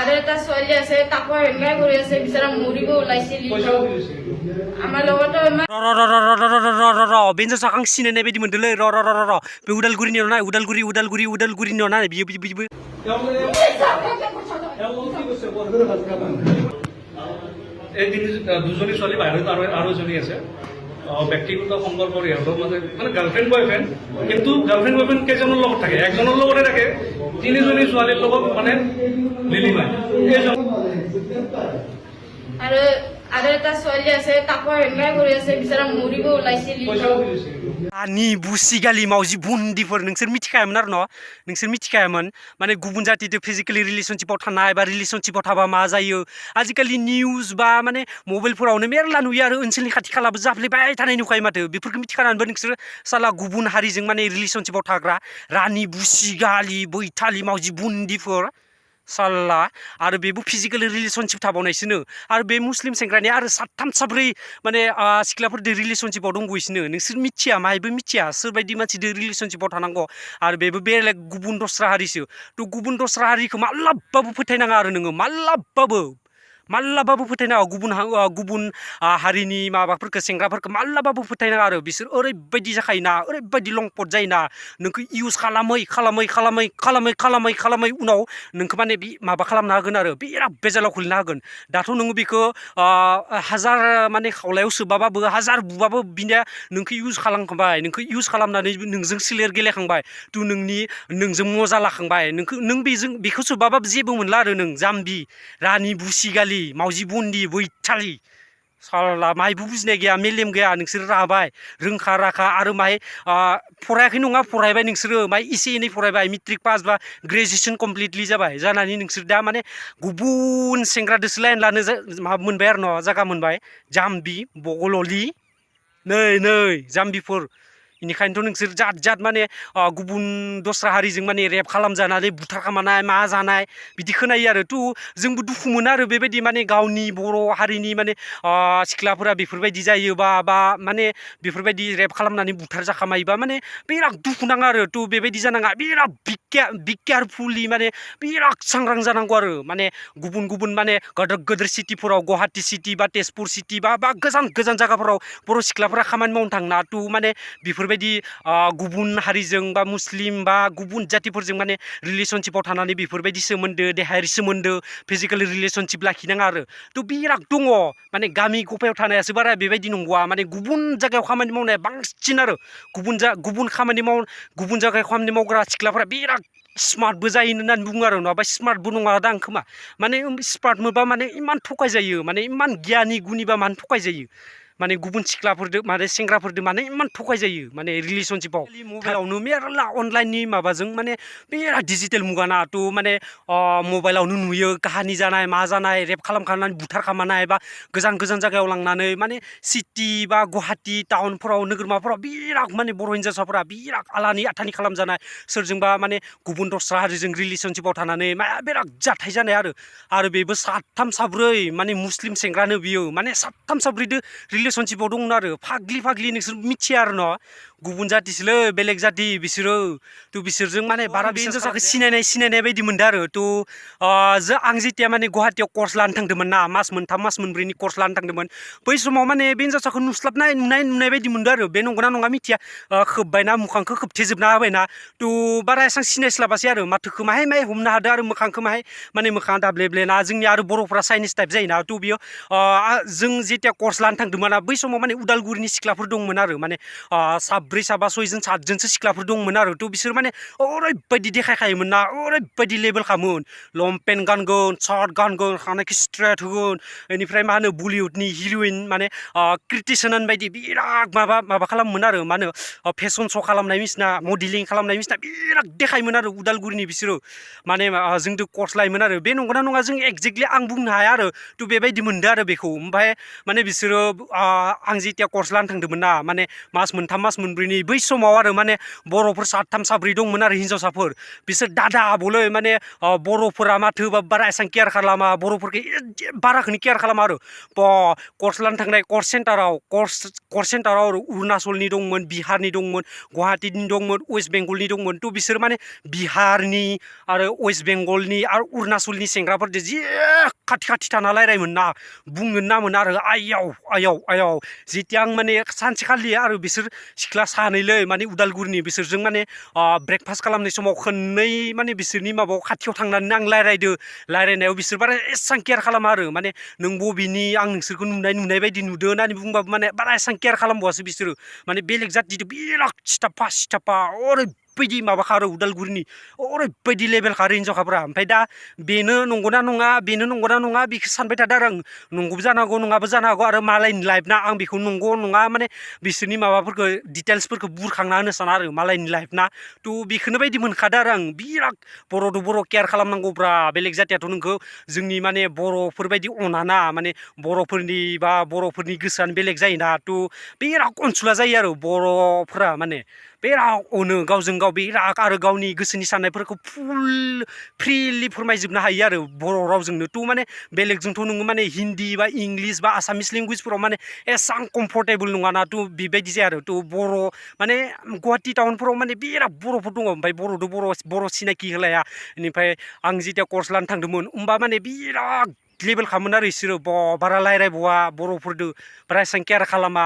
আৰু এটা ছোৱালী আছে তাকো হেংগাই কৰি আছে বিচাৰা মৰিব ওলাইছিল আমাৰ লগতো बेन्जर साखां सिनायनाय बायदि मोनदोंलै र बे उदालगुरिनि नङा उदालगुरिनि नङा बियो এদিন দুজনী ছোৱালী বাহিৰত আৰু এজনী আছে ব্যক্তিগত সম্পৰ্ক ইহঁতৰ মাজে মানে গাৰ্লফ্ৰেণ্ড বয়ফ্ৰেণ্ড কিন্তু গাৰ্লফ্ৰেণ্ড বয়ফ্ৰেণ্ড কেইজনৰ লগত থাকে একজনৰ লগতে থাকে তিনিজনী ছোৱালীৰ লগত মানে লিলিমাই আৰু এটা ছোৱালী আছে তাকো হেংগাই কৰি আছে বিচাৰা মৰিব ওলাইছিল आनि बुसिगालि मावजि बुन्दिफोर नोंसोर मिथिखायामोन आरो न' नोंसोर मिथिखायामोन माने गुबुन जातिजों फिजिकेलि रिलेशनशिपआव थानाय बा रिलेशनशिपआव थाबा मा जायो आजिखालि निउज बा माने मबाइलफोरावनो मेरला नुयो आरो ओनसोलनि खाथि खालाबो जाफ्लेबाय थानाय नुखायो माथो बेफोरखौ मिथिखानानैबो नोंसोर साला गुबुन हारिजों माने रिलेशनशिपआव थाग्रा रानि बुसिगालि बैथालि मावजि बुन्दिफोर साला आरो बेबो फिजिकेल रिलेशनशिप थाबावनायसोनो आरो बे मुस्लिम सेंग्रानि आरो साथाम साब्रै माने सिख्लाफोरजों रिलेशनशिपआव दंबावोसोनो नोंसोर मिथिया मायबो मिथिया सोरबायदि मानसिजों रिलेशनशिपआव थानांगौ आरो बेबो बेलेग गुबुन दस्रा हारिसो थ' गुबुन दस्रा हारिखौ मालाबाबो फोथायनाङा आरो नोङो मालाबाबो फोथायनाङा गुबुन हारिनि माबाफोरखौ सेंग्राफोरखौ मालाबाबो फोथायनाङा आरो बिसोर ओरैबायदि जाखायोना ओरैबायदि लंपट जायोना नोंखौ इउज खालामै उनाव नोंखौ माने बे माबा खालामनो हागोन आरो बिराद बेजालाव खोलैनो हागोन दाथ' नोङो बेखौ हाजार माने खावलायाव सोबाबाबो हाजार बुबाबो बिनिया नोंखौ इउज खालामखांबाय नोंखौ इउज खालामनानै नोंजों सिलेर गेलेखांबाय नोंजों मजा लाखांबाय नों बेखौ सोबाबाबो जेबो मोनला आरो नों जाम्बि रानि बुसिगालि मावजि बुन्दि बैथालि साला मायबो बुजिनाय गैया मेलेम गैया नोंसोर राबाय रोंखा राखा आरो माय फरायाखै नङा फरायबाय नोंसोरो माय एसे एनै फरायबाय मेट्रिक पास बा ग्रेजुवेसन कमप्लिटलि जाबाय जानानै नोंसोर दा माने गुबुन सेंग्रादोसो लाइन लानो माबा मोनबाय आरो न' जागा मोनबाय जाम्बि बगल'लि नै जाम्बिफोर बेनिखायनोथ' नोंसोर जात माने गुबुन दस्रा हारिजों माने रेप खालामजानानै बुथारखामानाय मा जानाय बिदि खोनायो आरो जोंबो दुखु मोनो आरो बेबायदि माने गावनि बर' हारिनि माने सिख्लाफोरा बेफोरबायदि जायोबा बा माने बेफोरबायदि रेप खालामनानै बुथार जाखामायोबा माने बिराद दुखु नाङो आरो बेबायदि जानाङा बिराद बि केयारफुलि माने बिराद सांग्रां जानांगौ आरो माने गुबुन माने गोदोर सिटिफोराव गुवाहाटि सिटि बा तेजपुर सिटि बा गोजान जायगाफोराव बर' सिख्लाफोरा खामानि मावनो थांना माने बेफोरबायदि गुबुन हारिजों बा मुस्लिम बा गुबुन जातिफोरजों माने रिलेशनशिपआव थानानै बेफोरबायदि सोमोन्दो देहायारि सोमोन्दो फिजिकेल रिलेशनशिप लाखिनाङा आरो बिराद दङ माने गामि गफायाव थानायासो बारा बेबायदि नंगौआ माने गुबुन जायगायाव खामानि मावनाया बांसिन आरो गुबुन जायगायाव खामानि मावग्रा सिख्लाफोरा बिराद स्मार्टबो जायो होननानै बुङो आरो नङाबा स्मार्टबो नङा दां खोमा माने स्मार्ट मोनबा माने इमान थगायजायो माने इमान गियानि गुनिबा मानो थगायजायो माने गुबुन सिख्लाफोरदो माने सेंग्राफोरदो माने इमान थगायजायो माने रिलेशनशिपआव मबाइलावनो मेरला अनलाइननि माबाजों माने बिराद डिजिटेल मुगाना माने मबाइलावनो नुयो काहानि जानाय मा जानाय रेप खालामखानानै बुथारखामानाय बा गोजान जायगायाव लांनानै माने सिटि बा गुवाहाटि टाउनफोराव नोगोरमाफोराव बिराद माने बर' हिन्जावसाफोरा बिराद आलानि आथानि खालामजानाय सोरजोंबा माने गुबुन दस्रा हारिजों रिलेशनशिपआव थानानै बिराद जाथाय जानाय आरो बेबो साथाम साब्रै माने मुस्लिम सेंग्रानो बियो माने साथाम साब्रैदो रिलेशनशिपआव दंमोन आरो फाग्लि नोंसोर मिथिया आरो न' गुबुन जातिसोलै बेलेग जाति बिसोरो बिसोरजों माने बारा बे हिन्जावसाखौ सिनायनाय बायदि मोनदों आरो आं जेथिया माने गुवाहाटियाव कर्स लानो थांदोंमोन ना मास मोनब्रैनि कर्स लानो थांदोंमोन बै समाव माने बे हिन्जावसाखौ नुनाय बायदि मोनदों आरो बे नंगौना नङा मिथिया खोब्बायना मोखांखौ खोबथेजोबना होबायना बारा एसां सिनायस्लाबासै आरो माथोखौ माहाय हमनो हादों आरो मोखांखौ माने मोखाङा दाब्ले-ब्लेना जोंनि आरो बर'फ्रा चाइनिस टाइप जायोना बेयो जों जेथिया कर्स लानो थांदोंमोन बै समाव माने उदालगुरिनि सिख्लाफोर दंमोन आरो माने साब्रै साबा सयजन सातजनसो सिख्लाफोर दंमोन आरो बिसोर माने ओरैबायदि देखायखायोमोन ना ओरैबायदि लेभेल खामोन लंपेन्ट गानगोन सार्ट गानगोन खानायखौ स्ट्रेट होगोन बेनिफ्राय मा होनो बलिउडनि हिर'इन माने कृति सेनन बायदि बिराद माबा खालामोमोन आरो मा होनो फेसन श' खालामनाय मिसिना मडेलिं खालामनाय मिसिना बिराद देखायोमोन आरो उदालगुरिनि बिसोरो माने जोंदो कर्स लायोमोन आरो बे नंगौना नङा जों एक्जेक्टलि आं बुंनो हाया आरो बेबायदि मोनदों आरो बेखौ ओमफ्राय माने बिसोरो आं जेथिया कर्स लानो थांदोंमोन ना माने मास मोनथाम मास मोनब्रै साब्रैनि बै समाव आरो माने बर'फोर साथाम साब्रै दंमोन आरो हिन्जावसाफोर बिसोर दादा आब'लै माने बर'फोरा माथो बारा एसां केयार खालामा बर'फोरखौ बाराखौनो केयार खालामा आरो कर्स लानो थांनाय कर्स सेन्टाराव अरुणाचलनि दंमोन बिहारनि दंमोन गुवाहाटीनि दंमोन वेस्ट बेंगलनि दंमोन थ' बिसोर माने बिहारनि आरो वेस्ट बेंगलनि आरो अरुणाचलनि सेंग्राफोरजों जि खाथि खाथि थाना रायलायोमोन ना बुंनो नामोन आरो आयाव जिथिया आं माने सानसेखालि आरो बिसोर सिख्ला सानैलै माने उदालगुरिनि बिसोरजों माने ब्रेकफास्ट खालामनाय समाव खननै माने बिसोरनि माबायाव खाथियाव थांनानै आं रायलायनायाव बिसोर बारा एसां केयार खालामा आरो माने नों बबेनि आं नोंसोरखौ नुनाय बायदि नुदों होननानै बुंबाबो माने बारा एसां केयार खालामबावासो बिसोरो माने बेलेग जाथिजों बिराद सिथाबफा ओरैबायदि माबाखा आरो उदालगुरिनि ओरैबायदि लेभेलखा आरो हिनजावखाफ्रा ओमफ्राय दा बेनो नंगौना नङा बेखौ सानबाय थादों आरो आं नंगौबो जानो हागौ नङाबो जानो हागौ आरो मालायनि लाइफ ना आं बेखौ नंगौ नङा माने बिसोरनि माबाफोरखौ डिटेल्सफोरखौ बुरखांना होनो साना आरो मालायनि लाइफ ना थ' बेखौनो बायदि मोनखादों आरो आं बिराद बर' केयार खालामनांगौब्रा बेलेग जातियाथ' नोंखौ जोंनि माने बर'फोरबायदि अनाना माने बर'फोरनि गोसोआनो बेलेग जायोना थ' बिराद अनसुला जायो आरो बर'फोरा माने बिराद अनो गावजों गाव बिराद आरो गावनि गोसोनि साननायफोरखौ फ्रिलि फोरमायजोबनो हायो आरो बर' रावजोंनो थ' माने बेलेगजोंथ' नोङो माने हिन्दी बा इंलिस बा आसामिस लेंगुवेजफोराव माने एसां कमफर्टेबल नङाना थ' बेबायदि जाया आरो थ' बर' माने गुवाहाटि टाउनफोराव माने बिराद बर'फोर दङ ओमफ्राय बर' सिनाखि होलाया बेनिफ्राय आं जेथिया कर्स लानो थांदोंमोन होमबा माने बिराद लेभेल खामोन आरो बिसोरो बारा रायलायबावा बर'फोरदो बारा एसां केयार खालामा